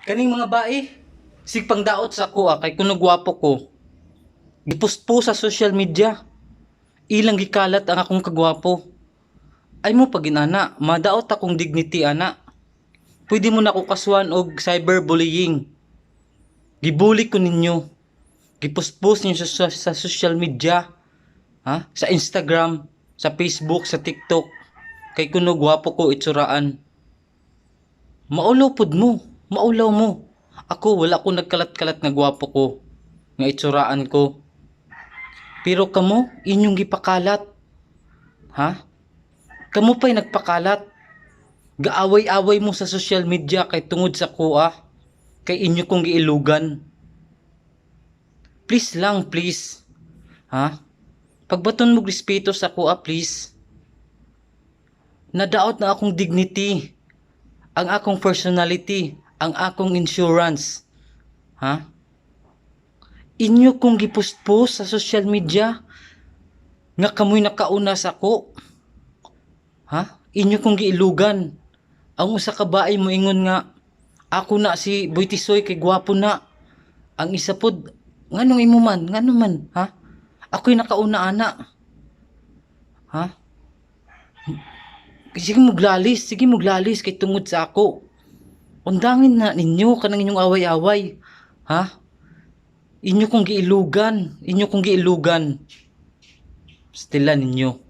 Kaning mga bae, sig pangdaot sa ako ah, kay kuno gwapo ko. Gipost po sa social media. Ilang gikalat ang akong kagwapo. Ay mo pag inana, madaot akong dignity ana. Pwede mo na ko kasuhan og cyberbullying. Gibully ko ninyo. Gipost-post ninyo sa social media. Ha? Sa Instagram, sa Facebook, sa TikTok. Kay kuno gwapo ko itsuraan. Maulaw pud mo. Maulaw mo. Ako, wala ko nagkalat-kalat nga gwapo ko. Nga itsuraan ko. Pero kamo, inyong gipakalat. Ha? Kamo pa'y nagpakalat. Gaaway-away mo sa social media kay tungod sa kuha. Kay inyo kong giilugan. Please lang, please. Ha? Pagbaton mo respeto sa kuha, please. Nadaot na akong dignity. Ang akong personality, ang akong insurance. Ha? Inyo kong gipost-post sa social media nga kamoy nakauna sa ko. Ha? Inyo kong giilugan. Ang usa ka bae mo ingon nga ako na si Boy Tisoy kay gwapo na. Ang isa pod, nganong imo man, ngano man, ha? Ako'y nakauna ana. Ha? Sige muglalis, sige muglalis kay tungod sa ako. Undangin na ninyo kanang inyong away-away. Ha? Inyo kong giilugan, inyo kong giilugan. Stila ninyo.